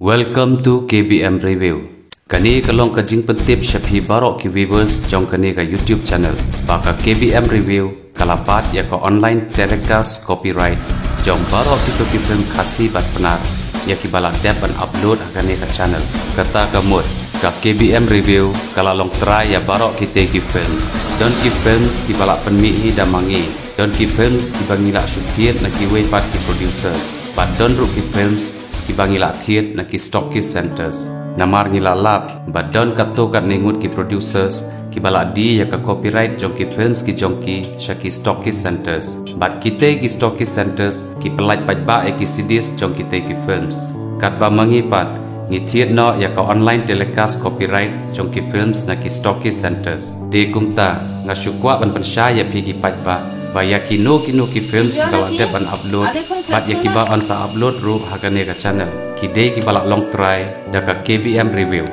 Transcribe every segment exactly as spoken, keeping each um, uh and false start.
Welcome to K B M Review. Kane ka long ka jingpyntip sha phi baroh ki viewers jong kane ka YouTube channel. Ba ka K B M Review ka la bat ïa ka online telecast copyright jong baroh kito ki film Khasi bad Pnar ïa kiba la dep ban upload ha kane ka channel. Kata ka mut ka K B M Review ka la long trai ïa baroh kitei ki films. Don ki films kiba la pynmih hi da ma ngi. Don ki films kiba ngi la shu thied na kiwei pat ki producers. Bad don ruh ki films kiba ngi la thied na ki Stockist Centres. Namar ngi la lap ba don katto katne ngut ki producers kiba la die ïa ka copyright jong ki films ki jong ki sha ki Stockist Centres. Bad kitei ki Stockist Centres ki pyllait paidbah ïa ki C Ds jong kitei ki films. Katba ma ngi pat ngi thied noh ïa ka online telecast copyright jong ki films na ki Stockist Centres. Te kumta nga shu kwah ban pynshai ïa phi ki paidbah ba ïa kino kino ki films kiba la dep ban upload bad ïa kiba yn sa upload ruh ha kane ka channel ki dei kiba la long trai da ka K B M Review.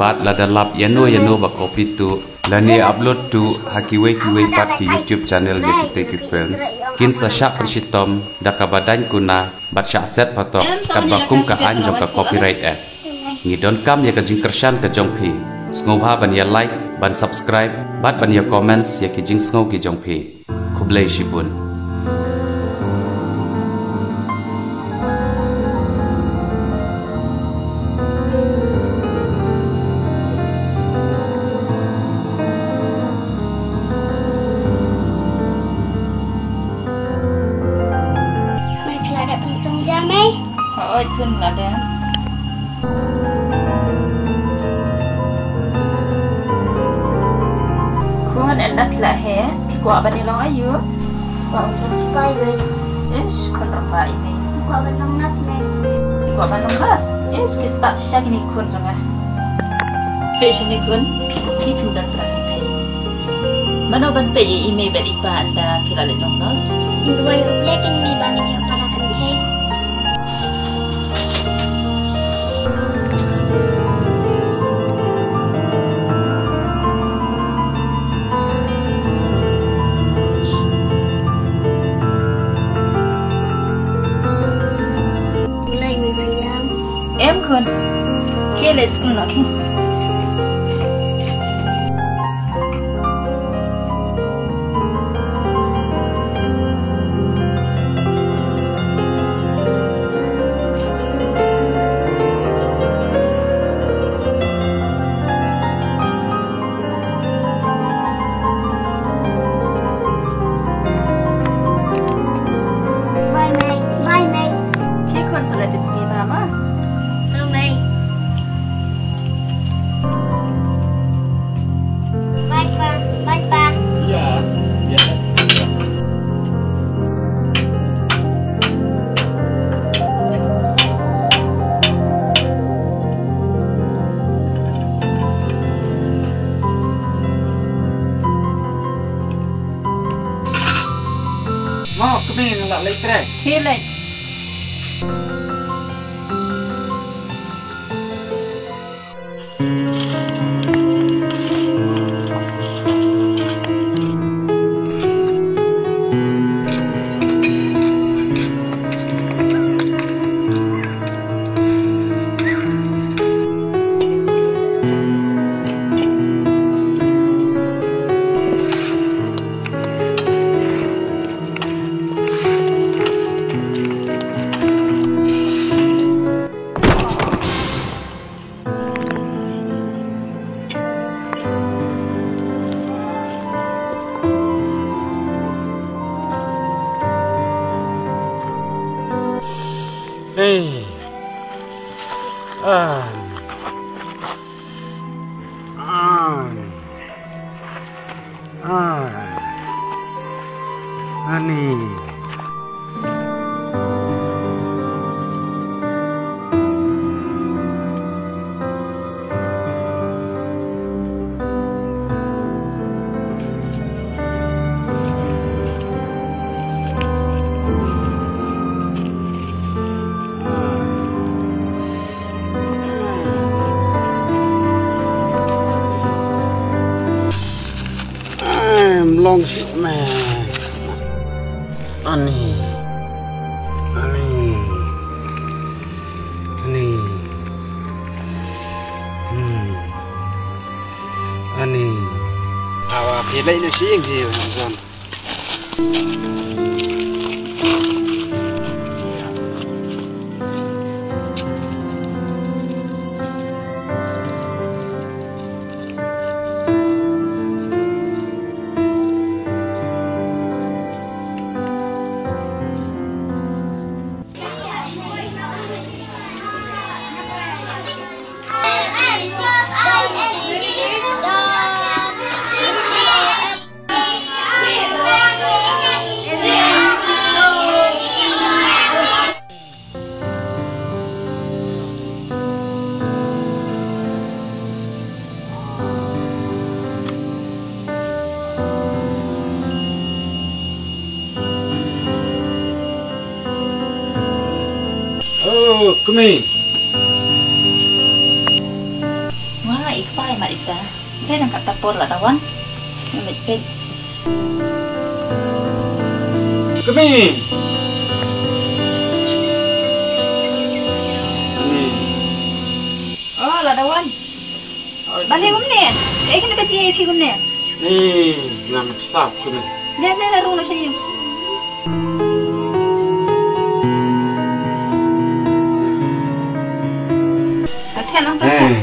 Bad lada lap ïano ïano ba copy tuh lane upload tuh ha kiwei kiwei pat ki YouTube channel ïa kitei ki films, kin sa shah pynshitom da kaba daiñ kuna bad shah set patok katba kum ka aiñ jong ka Copyright Act. Ngi donkam ïa ka jingkyrshan ka jong phi. Sngewbha ban ïa like, ban subscribe bad ban ïa comments ïa ki jingsngew ki jong phi. Khublei shibun. Mei, phi la dep pyntsong ja, mei? Hooid, khun, la dep. Khun, ynda phi la heh, phi kwah ban ïalong aïu? Kwah ban long sipai, mei. Ish, khun rangbah i mei. Kwah ban long nurse, mei. Kwah ban long nurse? Ish, ki spah shisha kine ki khun jong nga. Peit shane khun, phi phin don para kynthei. Mano ban peit ïa i mei bad i pa ynda phi la leit long nurse? Nga duwai U Blei kein mei ba ngan ïoh para kynthei. Tulai mei ba ïam. Em khun. Khie leit skul noh khie. Bye, mei. Bye, mei. Khie khun, sa leit tipsngi bha ma. To, mei. Bye, pa. Bye, pa. Ïa, ïa. Mo, kmie, nga la leit trei. Khie leit. Hey. Ah. Ah. Ah. Ani. Em long sih me. Ani. Ani. Ani. Ïa leit noh sha ïing hi, u nongzon. Oh, kmie. Wah, i kpa i mat ita. Dei nang kata por la dawan. Nang mit pet. Kmie. Kmie. Oh, la dawan. Balei kumne? Eh, kane ka jia ïa phi kumne? Ni, ngam sap kumne. Leh, leh, leh, rung na sha ïing. Ka thiah nang ka thiah. Eh.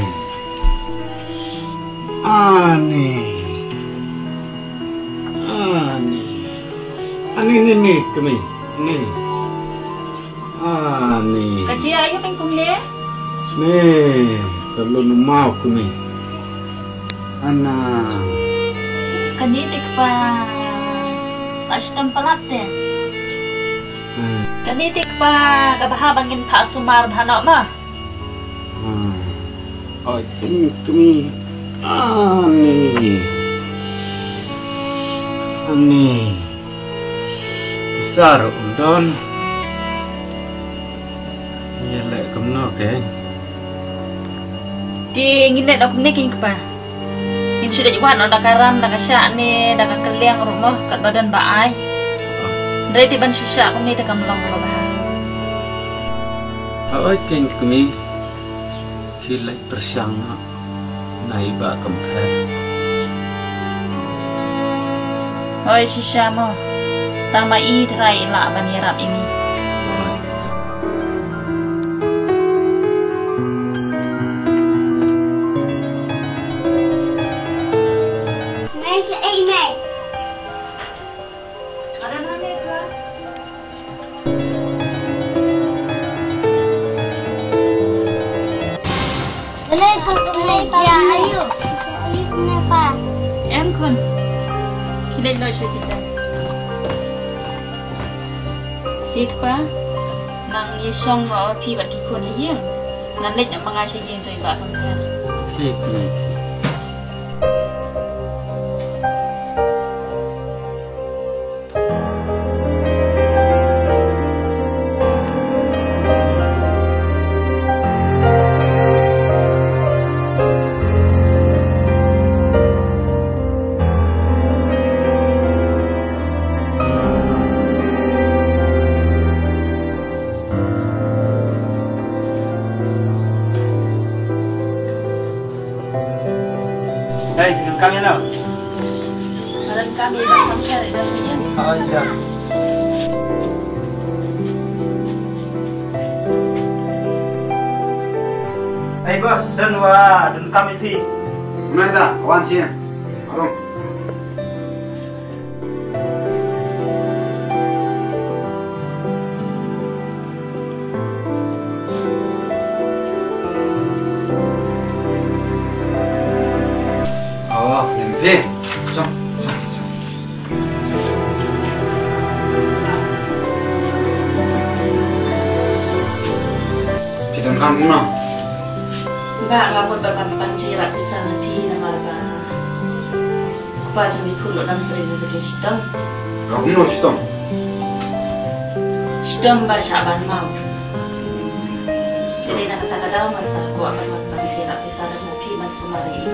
Ani. Ani. Ani, ni, ni, kmie. Ni. Ani. Ka jia aïu pyn kumne? Ni, ka lun u maw kmie. Ana. Kane te kpa. Ka shitom palat te. Hmm. Kane te kpa ka bha ba ngin phah sumar bha noh ma. Hmm. Oi, kmie, kmie. Ani. Ani. Pisa ruh ym don. Ïa leh kumno ke? Te ngin leh da kumne kein kpa. Ngin shu dei wad noh da ka ram, da ka shah ne da ka kylliang ruh mo, katba don ba ai. Hynrei te ban shu shah kumne te kam long kaba bha. Hooid kein kmie. Phi leit pyrshang noh na i Bah Kynthei. Hooid shisha mo. Tang ma i trai i lah ban ïarap ïa ngi. Mei, sa ei mei. Balei pa, balei pa, aïu? Aïu kumne pa? Em khun. Khie leit noh sha kitchen. Te kpa, nang ïa shong noh phi bad ki khun ha ïing. Ngan leit noh ma nga sha ïing jong i Bah Kynthei. Khie, khie, khie. Hei, phi donkam ïa no? Nga donkam ïa i Bah Kynthei, i Bah Kynthei. Oh, ïa. Hei boss, don wa donkam ïa phi. Kumne da, wan sien. Arum. Oh, ïa phi. Shong, shong, shong. Phi donkam kumno? Bah, nga mut ban pan jingïarap pisa na phi namar ba u kpa jong i khun u dang pyrshah ïa ka jingshitom. Ka kumno shitom? Shitom ba shah ban maw. Te dei na kata ka daw nga sa kwah ban pan jingïarap pisa na phi ban sumar ïa i.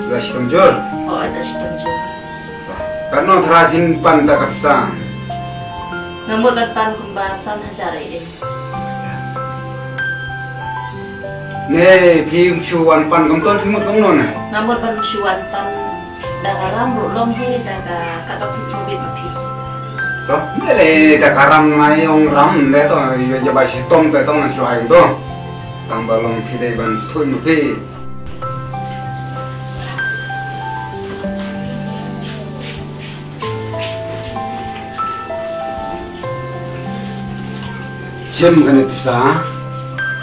Ba shitom jur? Oh, da shitom jur. Katno thra phin pan ta ka pisa? Nga mut ban pan kumba san hajar ïa i. Ne phi shu wan pan kumto, phi mut kumno ne? Nga mut ban shu wan pan Da ka ram ruh long hi da ka katba phi sngewbit ma phi. To, mele da ka ram ngai ong ram de to, ïa ba shitom te to na shuwa to. Tang ba long phi dei ban sngewbit ma phi. Shem kane pisa,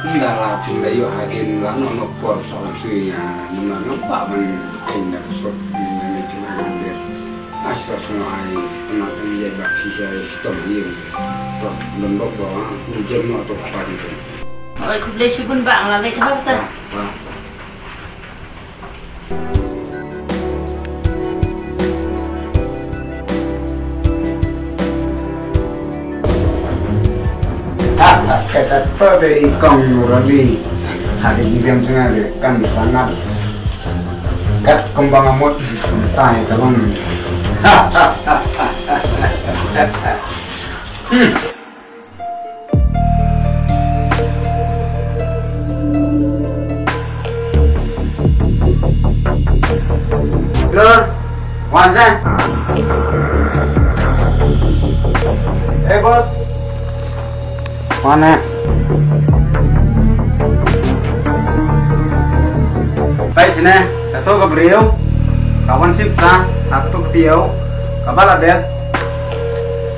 nda la phin da ïoh hadien la no no por sa la sui ya, namar ngam pa ban kain da sot, nda ne phin ai ban ber. Asra sno ai, na kan ye ba phi ya stom ye. To, don dok ba, ni jem no to pa ni. Oi, khublei shibun ba, nga la leit ha ta. Ba, ba. Ha, ha, kata to de i kong Roli. Ha, de jidem tengah de kan sangat. Kat kembang amut, tai kalong. Ha, ha, ha, ha, ha, ha. Hmm. Lor, wan sa. Eh, boss. Wan eh. Pai sini, satu ka briew. Ka wan sip sa, satu ka tiaw. Ka ba la bet.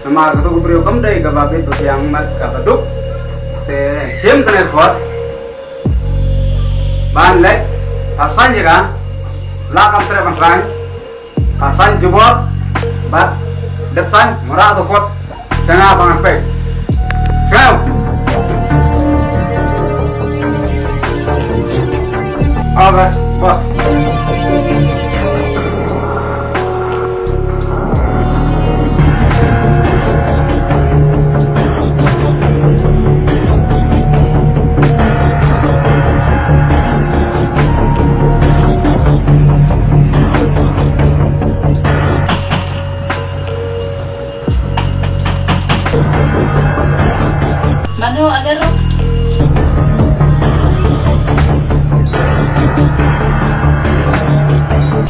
Namar katu ka briew kam dei kaba bit ba biang mat kaba duk. Te shim kane khot. Ban leit, ka san jaka, la kam treh ban san, ka san jubor, bad dep san, mara tu khot, tengah bangan pek. Go! All right, boss. Mano, ada roh?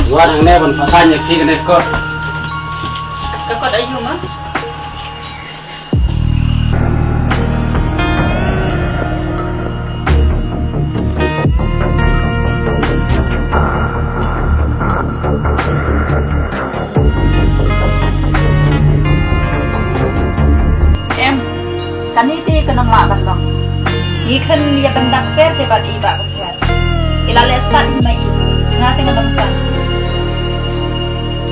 Wan hangne ban pynsan ïa phi kane kot. Ka kot aïu ma? Em, kane te ka nang lah ban long. Ngi khlem ïa ban dak per te bad i Bah Kumjuat. I la leh stad hi ma i, nga te ngan ym san.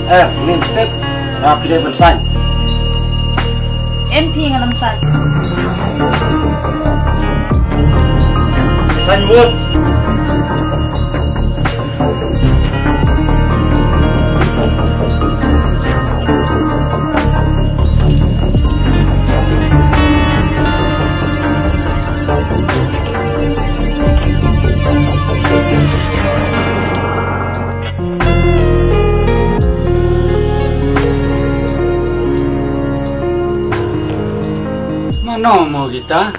Eh, ngin step, nga phi dei ban san. Em phi ngan ym san. San mut. Mano mo kita?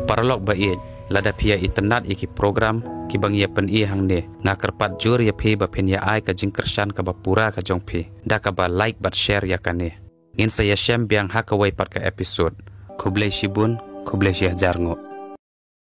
Paralok ba ïeit, lada phi ïa itynnad ïa ki program kiba ngi ïa pyni hangne, nga kyrpad jur ïa phi ba phin ïa ai ka jingkyrshan kaba pura ka jong phi da kaba like bad share ïa kane. Ngin sa ïashem biang ha kawei pat ka episode. Khublei shibun, khublei shihajar nguh.